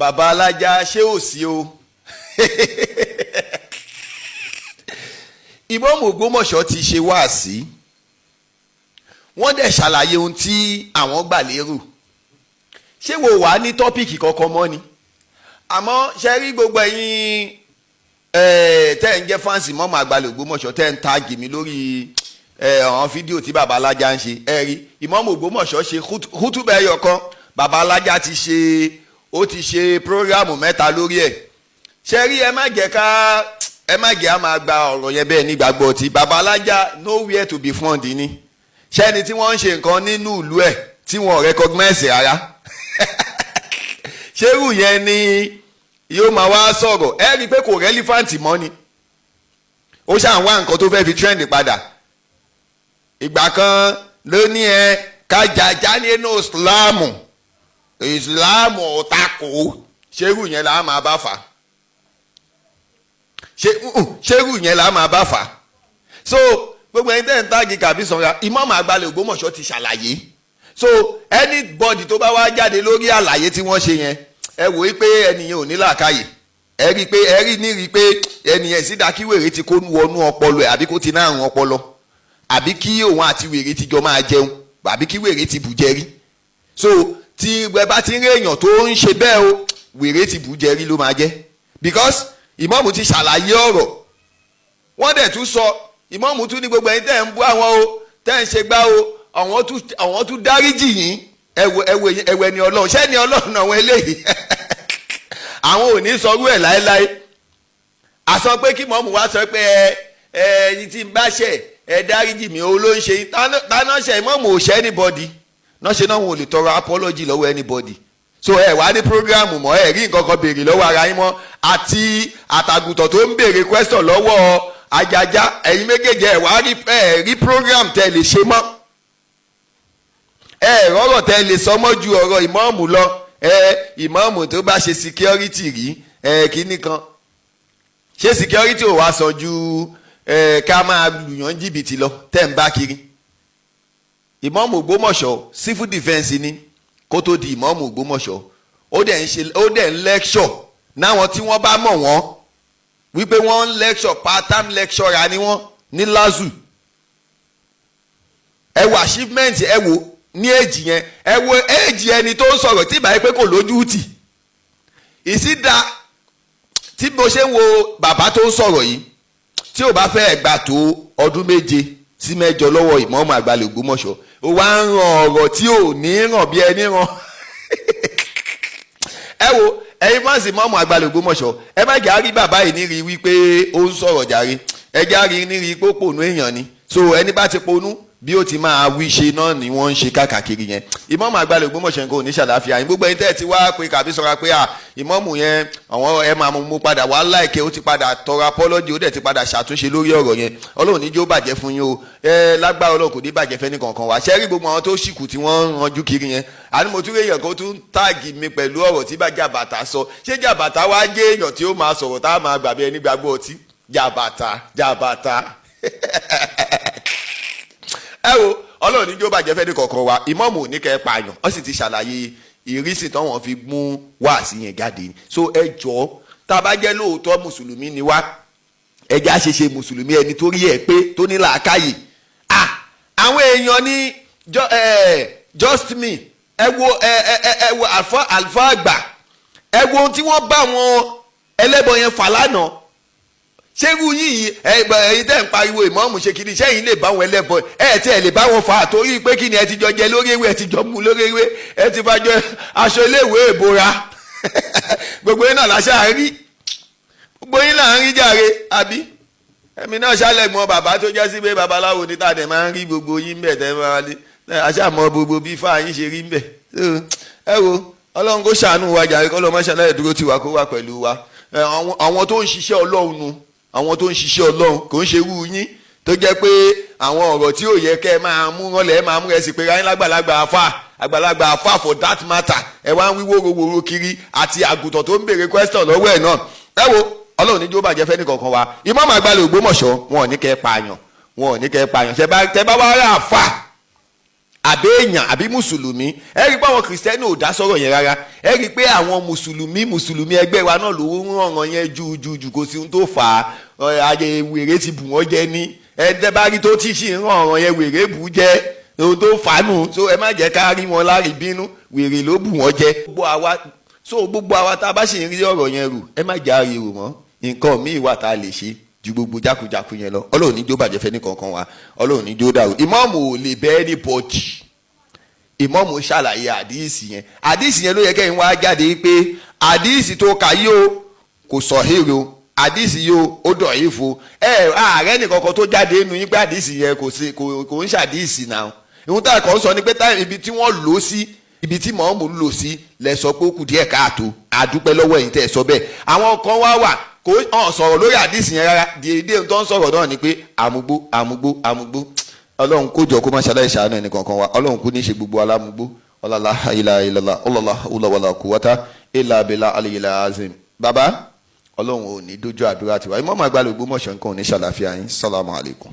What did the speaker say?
Bàbá alájà, ṣé ò sí o? Ìmáàmù Ògbómọ̀ṣọ́ ti ṣe wáàsí, wọ́n dẹ̀ ṣàlàyé ohun tí àwọn gbà lérò. Ṣé wo wàá ní topic kankan mọ́ ni? Àmọ́ ṣe rí gbogbo ẹ̀yin tẹ́ ń jẹ́ fans Ìmáàmù Àgbàlẹ̀ Ògbómọ̀ṣọ́, tẹ́ ń tag mi lórí àwọn fídíò tí bàbá alájà ń ṣe, ẹ rí Ìmáàmù Ògbómọ̀ṣọ́ ṣe hútùbà ẹyọ kan, bàbá alájà ti ṣe, ó ti ṣe program 3 lórí ẹ̀. Ṣe rí, ẹ má jẹ́ ká, ẹ má jẹ́ á máa gba ọ̀rọ̀ yẹn bẹ́ẹ̀ nígbàgbọ́ ti bàbá alájà, nowhere to be found ni. Ṣẹ́ni tí wọ́n ń ṣe nǹkan nínú ìlú ẹ̀ tí wọ́n recognize rárá, ṣérù yẹn ni yóò máa wá sọ̀rọ̀? Ẹ rí i pé kò relevant mọ́ ni. Ó ṣàn wá nǹkan tó fẹ́ fi trend padà. Ìgbà kan ló ní ẹ kájà nínú Ìsìláàmù, Ìsìláàmù ò takò. Ṣérù yẹn là á máa bá fà? Ṣérù yẹn là á máa bá fà? So gbogbo ẹni tẹ́ ń tag kàbí sanra, Ìmáàmù Àgbàlẹ̀ Ògbómọ̀ṣọ́ ti ṣàlàyé. So anybody tó bá wá jáde lórí àlàyé tí wọ́n ṣe yẹn, ẹ wò ó pé ẹnìyẹn ò ní làákàyè. Ẹ rí i pé, ẹ rí ní rí i pé ẹnìyẹn sídà kí wèrè ti kó wọnú ọpọlọ ẹ, àbí kó ti náà rún ọpọlọ, àbí kí òun àti wèrè ti jọ máa jẹun, àbí kí wèrè ti bù jẹrí. So tí ẹ bá ti ń rí èèyàn tó ń ṣe bẹ́ẹ̀ o, wèrè ti bù jẹrí ló máa jẹ́, because ìmáàmù ti ṣàlàyé ọ̀rọ̀. Wọ́n dẹ̀ tún sọ, ìmáàmù tún ní gbogbo ẹ̀yin tẹ́ ń bú àwọn o, tẹ́ ń ṣe gbá o, àwọn tún dáríjì yín. Ẹ wo, ẹ wo, ẹ wo ẹni Ọlọ́run. Ṣẹ́ni Ọlọ́run àwọn eléyìí? Àwọn ò ní sọrú ẹ̀ láéláé. Àsọ pé kí mọ́mù wá sọ pé ẹ ẹ ẹyin tí ń bá ṣẹ̀, ẹ dáríjì mi, o ló ń ṣe táná ṣe. Ìmáàmù ò ṣe anybody náà ṣe náà, wọn ò lè tọrọ apology lọ́wọ́ anybody. So ẹ wá ní program mọ́, ẹ rí nǹkan kan béèrè lọ́wọ́ ara yín mọ́, àti àtàgùtàn tó ń béèrè question lọ́wọ́ ajaja, ẹ̀yin méjèèjì, ẹ wá rí, ẹ rí program tẹ́ lè ṣe mọ́, ẹ rọ́rọ̀ tẹ́ lè sọ mọ́ ju ọ̀rọ̀ ìmáàmù lọ. Ẹ ìmáàmù tó bá ṣe security rí, ẹ kíní kan ṣé security ò wá sọ ju ẹ ká máa lùyàn jìbìtì lọ tẹ́ ń bá kiri? Ìmáàmù Ògbómọ̀ṣọ́, civil defence ni kó tó di ìmáàmù Ògbómọ̀ṣọ́. Ó dẹ̀ ń ṣe, ó dẹ̀ ń lecture náwọn tí wọ́n bá mọ̀ wọ́n wípé wọ́n ń lecture, part time lecturer ni wọ́n ní LASU. Ẹ wo achievement, ẹ wo ní èjì yẹn, ẹ wo èjì ẹni tó ń sọ̀rọ̀ tí ìbáyé pé kò lójú tì ìsídà. Tí mo ṣe ń wo bàbá tó ń sọ̀rọ̀ yìí, tí ò bá fẹ́ gbà tó ọdún 7 sí 8 lọ́wọ́ Ìmáàmù Àgbàlẹ̀ Ògbómọ̀ṣọ́, ó wá ń ràn ọ̀rọ̀ tí ò ní ràn bí ẹni ràn. Ẹ wo, ẹ̀yin fans Ìmáàmù Àgbàlẹ̀ Ògbómọ̀ṣọ́, ẹ má jẹ́ àrí bàbá yìí ní rí wípé ó ń sọ̀rọ̀ jàre. Ẹ jẹ́ àrí ní rí pé ó pònú èèyàn ni. So ẹni bá ti ponú, bí ó ti máa wí ṣe náà ni wọ́n ń ṣe káàkiri yẹn. Ìmáàmù Àgbàlẹ̀ Ògbómọ̀ṣọ́ nǹkan ò ní ṣàlàáfíà yín. Gbogbo ẹ̀yin tẹ́ ẹ ti wá pé kàbí sọra pé à ìmáàmù yẹn, àwọn ẹ máa mú padà wá láìkẹ́, ó ti padà tọrọ apology, ó dẹ̀ ti padà ṣàtúnṣe lórí ọ̀rọ̀ yẹn. Ọlọ́run ní jó bàjẹ́ fún yín o. Ẹ lágbára Ọlọ́run, kò ní bàjẹ́ fẹ́ ní kankan wá. Ṣẹ́rí gbogbo àwọn tó ṣìkù tí wọ́n ń ranjú kiri yẹn, àní mo tún rí èèyàn kan tún tag mi pẹ̀lú ọ̀rọ̀ tí bá Jàbàtà sọ. Ṣé Jàbàtà wá jẹ́ èèyàn tí ó máa sọ̀rọ̀ tá a máa gbàgbé ẹni gbàgbọ́ ọtí? Jàbàtà, Jàbàtà. Ẹ wo, Ọlọ́run ní jó bàjẹ́ fẹ́ ní kọ̀ọ̀kan wa. Ìmáàmù ò ní kẹ́ ẹ pààyàn, wọ́n sì ti ṣàlàyé ìrísí tí wọ́n fi mú wáàsí yẹn jáde. So ẹ jọ̀ọ́, tá a bá jẹ́ lóòótọ́ mùsùlùmí ni wá, ẹ jẹ́ àṣeṣe mùsùlùmí, ẹni tó rí ẹ pé tó ní làákàyè. Ah, àwọn èèyàn ní just me. Ẹ wo, ẹ ẹ ẹ wo àlùfáà, àlùfáà àgbà, ẹ wo ohun tí wọ́n bá wọn ẹlẹ́bọ yẹn fà lánàá. Ṣérú yìí, ẹ̀yin tẹ́ ń pariwo ìmáàmù ṣe kiri, sẹ́yìn lè bá wọn ẹlẹ́bọ ẹ tí ẹ lè bá wọn fà á? Torí pé kí ni? Ẹ ti jọ jẹ lórí ewé, ẹ ti jọ mú lórí ewé, ẹ ti fàjọ aṣọ iléèwé ìbora. Gbogbo yín náà láṣà rí, gbogbo yín náà ń rí jàre. Àbí ẹ̀mí náà ṣàlẹ̀gbọ́n bàbá tó jẹ́ sí pé babaláwo ní tàdé máa ń rí gbogbo yín bẹ̀ tẹ́ máa lé aṣáàmọ́ gbogbo bí fáà yín ṣe rí ń bẹ̀. Ẹ wo, Ọlọ́run kó ṣàánú wa jàre, kọ́ ló má ṣàlàyé dúró tiwa, kó wà pẹ̀lú wa. Àwọn tó ń ṣiṣẹ́ Ọlọ́run nu, àwọn tó ń ṣiṣẹ́ Ọlọ́run, kò ń ṣe irú yín tó jẹ́ pé àwọn ọ̀rọ̀ tí ò yẹ kẹ́ ẹ máa mú rànlẹ̀, ẹ máa mú. Ẹ sì pé ráyìn lágbàlagbà àfà, àgbàlagbà àfà for that matter, ẹ wá ń wí wóróworó kiri, àti àgùntàn tó ń béèrè question lọ́wọ́ ẹ̀ náà. Ẹ wo, Ọlọ́run ní jó bàjẹ́ fẹ́ ní kankan wa. Ìmáàmù Àgbàlẹ̀ Ògbómọ̀ṣọ́, wọn ò ní kẹ́ ẹ pààyàn, wọn ò ní kẹ́ ẹ pààyàn. Tẹ́ bá wá rà àfà Àbí èèyàn àbí mùsùlùmí? Ẹ rí i pé àwọn kìrìsìtẹ́nì ò dá sọ̀rọ̀ yẹn rárá. Ẹ rí i pé àwọn mùsùlùmí ẹgbẹ́ wa náà ló ń rànràn yẹn ju ju ju. Kò sí ohun tó fà á. Ayé wèrè ti bù wọ́n jẹ ní ẹ tẹ́ bá rí tó tí sì ń rànràn yẹn, wèrè bù jẹ, ohun tó fà á nù. So ẹ má jẹ́ ká rí wọn lárí bínú, wèrè ló bù wọ́n jẹ. Gbogbo àwa, so gbogbo àwa tá a bá sì ń rí ọ̀rọ̀ yẹn rù, ẹ má jẹ́ àríwò mọ́. Nǹkan míì wà tá a lè ṣe ju gbogbo jákujàku yẹn lọ. Ọlọ́run ní jó bàjẹ́ fẹ́ ní kankan wa, Ọlọ́run ní jó dàrú. Ìmáàmù ò lè bẹ́ẹ̀ ní bọ́ọ̀dì. Ìmáàmù ṣàlàyé àdíìsì yẹn. Àdíìsì yẹn ló yẹ kẹ́yìn wá jáde pé àdíìsì tó kà yìí o, kò sọ̀hírò, àdíìsì yìí o, ó dọ̀ yìí fo. Ẹ ààrẹ nìkankan tó jáde nínú yín pé àdíìsì yẹn kò sí, kò ń ṣàdíìsì náà. Ìhun tá a kàn ń sọ ni pé ibi tí wọ́n lò ó sí, ibi tí mọ̀ọ́mù ń lò sí, lẹ sọ pé ó kù díẹ̀ káàtó. Àdúpẹ́ lọ́wọ́ ẹ̀yin tẹ́ ẹ sọ bẹ́ẹ̀. Àwọn kan wá wà kò hàn sọ̀rọ̀ lórí àdíìsì yẹn rárá. Dèédé tó ń sọ̀rọ̀ náà ni pé àmugbó, àmugbó, àmugbó. Ọlọ́run kó jọ kó má ṣaláì ṣàánú ẹnì kankan wa. Ọlọ́run kó ní í ṣe gbogbo alámugbó. Ọlọ́lá ilà ilàlá ọlọ́lá ọlọ́wọlá kúwátá ilà abilà aliyilà azim. Bàbá, Ọlọ́run ò ní dójú àdúrà tiwa. Ìmọ̀ọ́mọ̀ àgbàlẹ̀ Ògbómọ̀ṣọ́ nǹkan ò ní ṣàlàáfíà yín. Sálámù alaykum.